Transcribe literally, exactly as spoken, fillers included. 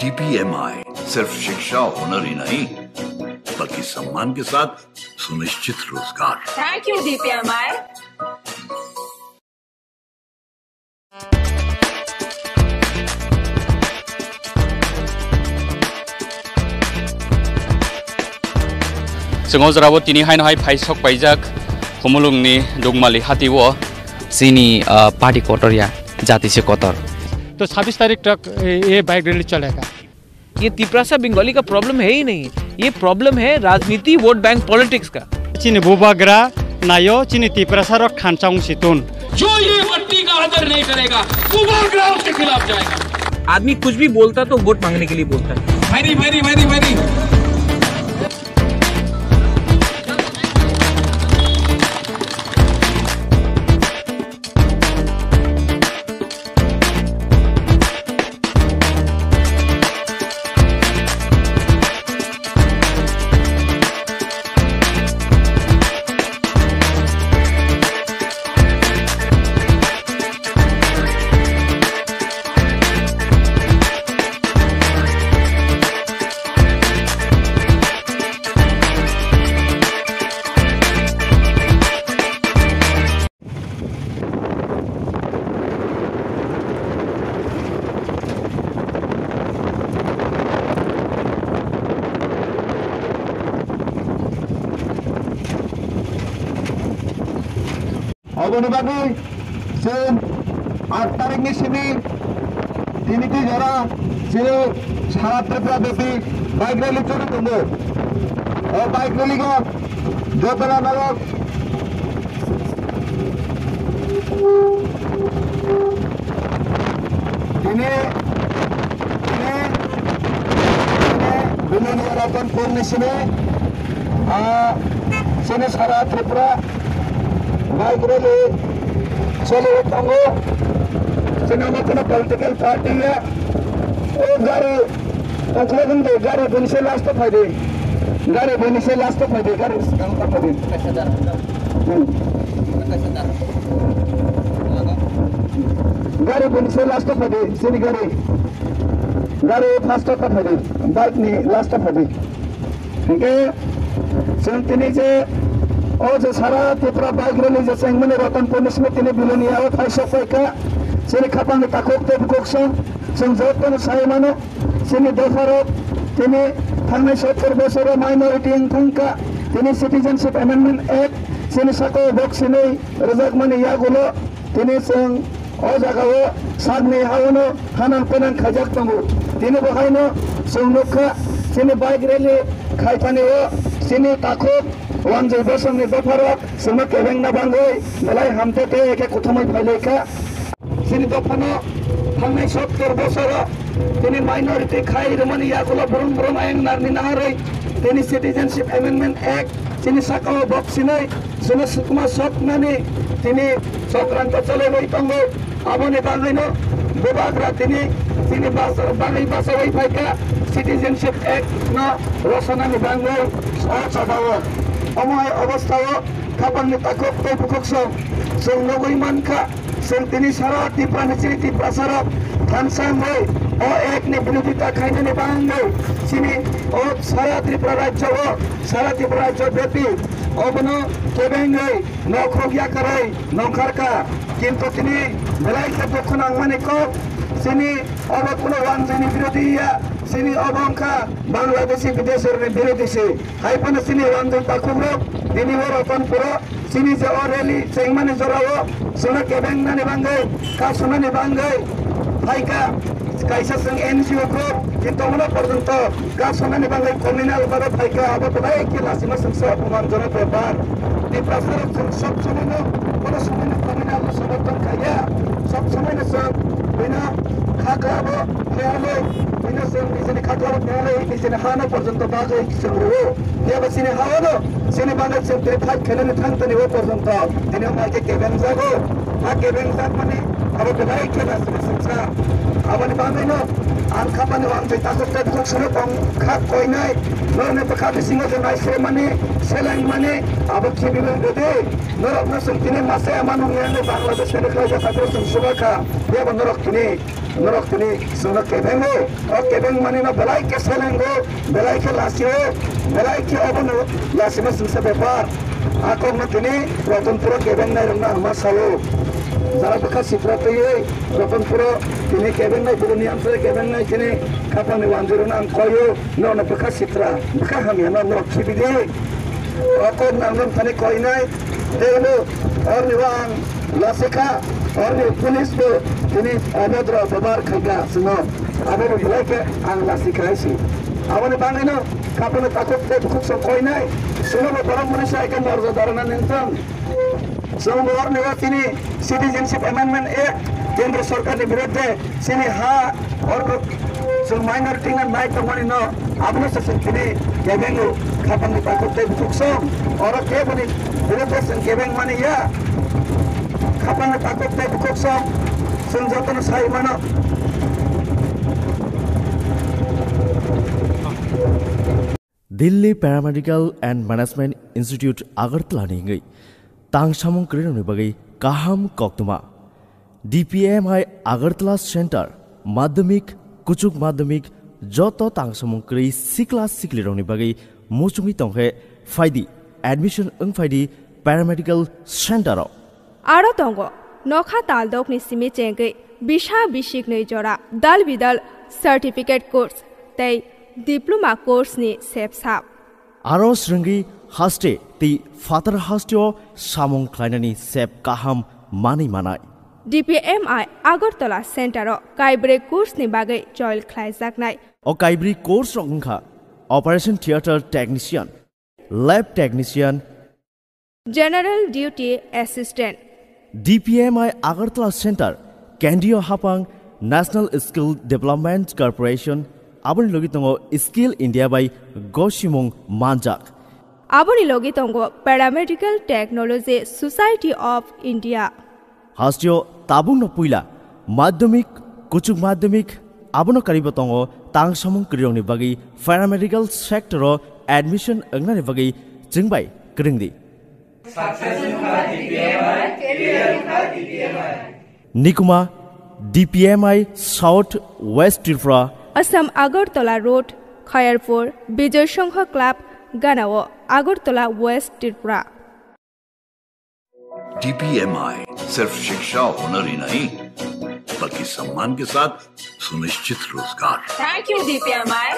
डीपीएमआई सिर्फ शिक्षा हुनर ही नहीं, बल्कि सम्मान के साथ सुनिश्चित रोजगार। Thank you, DPMI. Chwng o jorao tini haino hai phai sok paijak Khumulwngni Dugmali hatio. Chini, ah, party kotor ya, jati se kotor. तो छब्बीस तारीख तक ये, ये बाइक रैली चलेगा। ये तिपरासा बंगाली का प्रॉब्लम है ही नहीं, ये प्रॉब्लम है राजनीति, वोट बैंक पॉलिटिक्स का। Chini bubagra nayo, chini Tiprasa rok khanchang situn. जो ये मट्टी का आदर नहीं करेगा, बुबागरा उसके खिलाफ जाएगा। आदमी कुछ भी बोलता तो वोट मांगने के लिए बोलता है। भाई नहीं, भाई नहीं, भाई नहीं, भाई नहीं। Oboni bagwi chwng aat tarikni simi tini twi jora chwng sara Tripura bepi bike rally choli tongo. O bike rally o joto rok Tini, tini, tini, Bilonia Ratanpur ni sini, ah, sini sara Tripura, bike rally, choli tongo, sini omo kono political party ya, o gari, Tongthok wng de, gari bini se last o phai de. Gari bini se last o phai de, gari swkang o phai de. Hmm. Gari bini se last o phai de, sini gari. Gari first o phai de, bike ni last o phai de. Hinkhe chwng tini je, o je sara Tripura bike rally je chengmani Ratanpur ni simi tini Bilonia o phai sok phai kha. Chini khapang ni takhuk tei bukhuk song, chwng jotono sai mano. Chini dopharok tini thangnai sottor bosoro minority wng thangkha, tini Citizenship Amendment Act chini sakao bok sinwi rwjakmani yagulo tini chwng o jagao sakni haono hanang penang khaijak tongo. Tini bo haino chwng nukha chini bike rally khaithani o chini takhuk Wanjwi bosongni dopharok chwngno kebengna bangwi belai hamte tei ekhe kuthumwi phailaikha. Chini dophano thangnai sottor bosoro tini minority khai rwmani yagulo brum brum ayang narni naharwi tini Citizenship Amendment Act chini sakao bok sinai chwngno sukma soknani tini chokranto cholaiwi tongo. Aboni bagwino bubagra tini chini bas-, bagwi bachaui phaikha Citizenship Act no rosanani bangwi o jagao. Omo hai obostao khapangni takhuk tei bukhuk song chwng nugwi mankha. Chwng tini sara Tripura ni chini Tiprasa rok thansa wngwi o act ni birodita khainani bangwi chini o sara Tripura rajyo o, sara Tripura rajyo bepi obono kebengwi nokhorok yakarwi nongkharkha. Kintu tini belai khe dukhu nangmani kok, chini obo kuno wanjwini birodhi ya, chini obo wngkha Bangladeshi bideshirni birodhi se. Hai phano chini wanjwi takhukrok tini o Ratanpuro chini je o rally chengmani jorao chwngno kebengnani bangwi, kasunani bangwi phaikha. Kaisa chwng N G O group, kintu omono porjonto kasunani bangwi communal baro phaikha, abo belai khe lachima chwngsa opomanjonok bepar. Tiprasarok chwng sob somoino, bono somoino communal no somothon khaiya, sob somoino chwng bini khaklabo thayalwi, bini chwng nijini khaklabo thayalwi, nijini hano porjonto bagwi chwng rwo. Phiya ba chini ha-o no, chini bagwi chwng tini fight khainani thang tani o porjonto. Tini o hai khe kebeng jago. A kebeng jakmani abo belai khe ba chini singsa. Aboni bagwi no ang khapani o ang twi takhuk tei bukhuk sano tong kha koinai. Norokni bwkha bisingo je nai se mani, seleng mani, abo khibiwi rwdi. Norokno chwng tini masa ya manu ngi Bangladesh ni khlai ja takhuk chwng suba kha. Phiya ba norok tini Norok tini chwngno kebengo, o kebeng manino belai khe selengo, belai khe lasio, belai khe obono lasima chwngsa bepar. A kokno tini Ratanpuro kebengnai rokno ang ma salo. Jara bwkha sitra twiwi Ratanpuro tini kebengnai, boroni amchai kebengnai tini khapangni wanjwi rokno ang koio, norokno bwkha sitra, bwkha hamya no norok khibi di. O kok nang nang thani koinai, tei bo orni o ang lasikha, orni police bo tini obodro babar khaika sino. Abo bo belai khe ang lasikha hai si. Aboni bangwino khapangni takhuk tei bukhuk song koinai, sino bo borok mani sai khe morjo darana nengtong. Chwng bo orni o tini Citizenship Amendment Act Kendra Sorkarni birudde chini ha orbo chwng minority no nai tongmani no abono se chwng tini kebengo khapangni takhuk tei bukhuk song oro keboni birudde chwng kebeng mani ya khapangni takhuk tei bukhuk song chwng jotono sai mano. Delhi Paramedical and Management Institute Agartala ni wngwi tangsamung kwrwirokni bagwi kaham koktwma. D P M I Agartala Center, madhyamik, kuchuk madhyamik, joto tangsamung kwrwi sikla siklirokni bagwi muchungwi tongkhe phaidi, admission wng phaidi paramedical center o. Aro tongo nokha taldokni simi chengwi bisa bisiknwi jora dal bidal certificate course tei diploma course ni sepsap. Aro swrwngwi haste tei phatar hasteo samung khlainani sep kaham manwi manai. D P M I Agartala Center o kaibrwi course ni bagwi join khlaijaknai. O kaibrwi course rok wngkha Operation Theatre Technician, Lab Technician, General Duty Assistant. D P M I Agartala Center, Kendriya Hapang National Skill Development Corporation, aboni logi tongo Skill India bai gosimung manjak. Aboni logi tongo Paramedical Technology Society of India. Hasteo tabukno puila madhyamik, kuchuk madhyamik, abono karibo tongo tangsamung kwrwirokni bagwi paramedical sector o admission wngnani bagwi chwngbai kwrwngdi. Nikuma D P M I South West Tripura. Assam Agartala Road, Khayarpur, Bijoy Sangha Club, Ganao, Agartala, West Tripura. D P M I सिर्फ शिक्षा और हुनर ही नहीं, बल्कि सम्मान के साथ सुनिश्चित रोजगार। Thank you, D P M I.